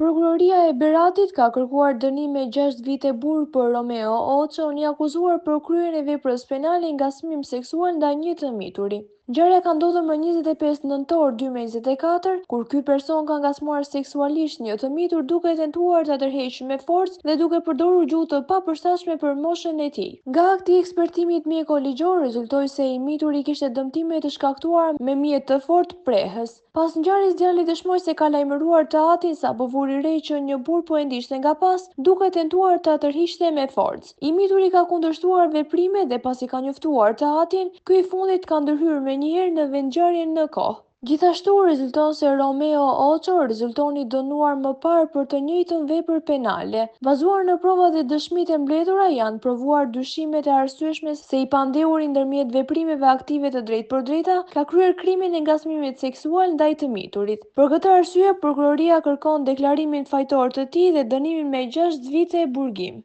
Prokuroria e Beratit ka kërkuar dënim me 6 vite burg për Romeo Oçon, i akuzuar për kryerjen e veprës penale ngacmim seksual ndaj një të mituri. Ngjarja ka ndodhur më 25 nëntor 2024, kur ky person ka ngacmuar seksualisht një të mitur duke tentuar ta tërheqë me forcë dhe duke përdorur gjuhë të papërshtatshme për moshën e tij. Nga akti i ekspertimit mjeko-ligjor rezultoi se i mituri kishte dëmtime të shkaktuara me mjet të fortë prehës. Pas ngjarjes djali dëshmoi se ka lajmëruar të atin sapo vuri re që një burrë po e ndiqte nga pas, duke tentuar ta tërhiqte me forcë. I mituri ka kundërshtuar veprimet dhe pasi ka njoftuar të atin, ky i fundit ka ndërhyrë menjëherë në vendngjarje në kohë. Gjithashtu rezulton se Romeo Oço rezulton i dënuar më parë për të njëjtën vepër penale. Bazuar në provat dhe dëshmitë e mbledhura janë provuar dyshimet e arsyeshme se i pandehuri ndërmjet veprimeve aktive të drejtpërdrejta ka kryer krimin e ngacmimit seksual ndaj të miturit. Për këtë arsye, prokuroria kërkon deklarimin fajtor të tij dhe dënimin me 6 vite burgim.